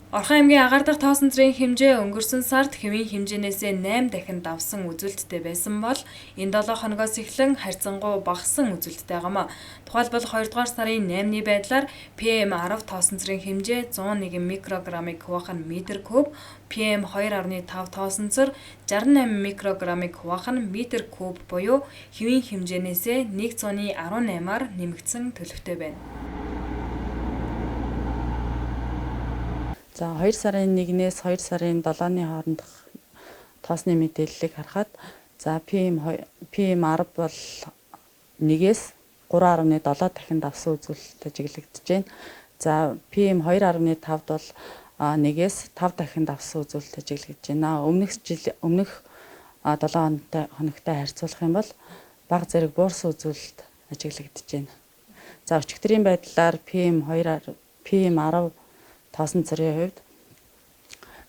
Орхон аймгийн агаар дахь тоосон цэрийн хэмжээ өнгөрсөн сард хэвийн хэмжээнээсээ 8 дахин давсан үзүүлэлттэй байсан бол энэ 7 хоногоос эхлэн харьцангуй багассан үзүүлэлттэй байгаамаа. Тухайлбал 2 дугаар сарын 8-ны байдлаар PM10 тоосон цэрийн хэмжээ 101 микрограммыг хуваах нь метр куб, PM2.5 тоосон цэр 68 микрограммыг хуваах нь метр куб буюу хэвийн хэмжээнээсээ 118-аар нэмэгдсэн төлөвтэй байна. За 2 сарын 1-ээс 2 сарын 7-ны хоорондох тоосны мэдээллийг харахад за PM10 бол 1-ээс 3.7 дахин давсан үзүүлэлт ажиглагдаж байна. За PM2.5-д бол 1-ээс 5 дахин давсан үзүүлэлт ажиглагдаж байна. Өмнөх жил өмнөх 7 хоногтой харьцуулах юм бол бага зэрэг буурсан үзүүлэлт ажиглагдаж байна. За өчигдрийн байдлаар PM10 тоосон цэрийн хувьд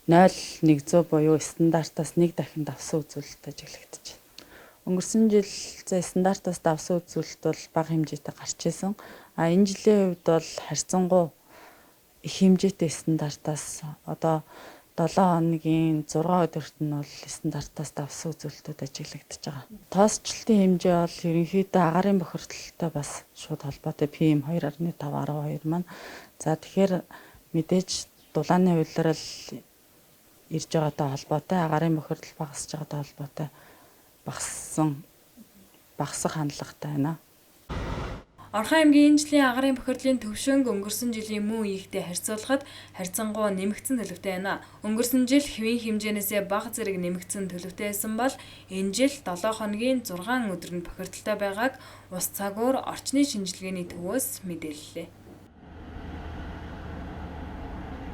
0.100 буюу стандартаас 1 дахин давсан үзүүлэлт ажиглагдаж байна. Өнгөрсөн жил за стандартаас давсан үзүүлэлт бол бага хэмжээтэй гарч исэн. А энэ жилийн хувьд бол харьцангуй их хэмжээтэй стандартаас одоо 7 хоногийн 6 өдөрт нь бол стандартаас давсан үзүүлэлтүүд ажиглагдаж байгаа. Тоосчлтын хэмжээ бол ерөнхийдөө агаарын бохирдолтой бас шууд холбоотой PM2.5 12 маань. За тэгэхээр мэдээж дулааны улирал ирж байгаатай холбоотой агаарын бохирдол багасж байгаатай холбоотой багасах хандлагатай байна. Орхон аймгийн энэ жилийн агаарын бохирдлын түвшинг өнгөрсөн жилийн мөн үеийнхтэй харьцуулахад харьцангуй нэмэгдсэн төлөвтэй байна. Өнгөрсөн жил хэвийн хэмжээнээсээ бага зэрэг нэмэгдсэн төлөвтэй байсан бол энэ жил 7 хоногийн 6 өдөр нь бохирдолтой байгааг ус цагуур орчны шинжилгээний төвөөс мэдээллээ.